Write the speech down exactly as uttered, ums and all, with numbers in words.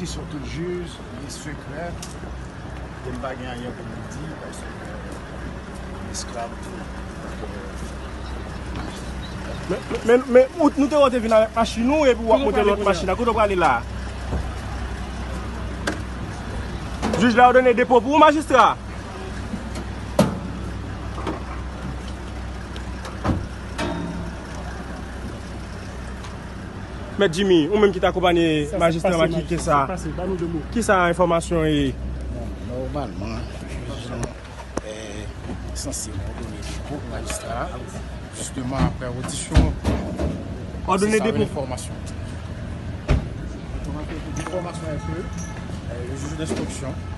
Sou tout jij, li sekrè, e m pa gen anyen pou m di, paske m esklav tou. Men, men, men, ou, nou te wè w te vin avèk machin ou, epi w ap monte lòt machin la. Kote w prale la? Jij la òdone depo pou ou, majistra. Mèt Jimmy, ou menm ki t akonpanye majistra Macky, sa, ki sa enfòmasyon ye? Bon, nòmalman, jij lan, eh, sanse òdone depo pou majistra a. Jisteman, apre odisyon, òdone depo. Enfòmasyon. Enfòmasyon ke, eh, le juge d'instruction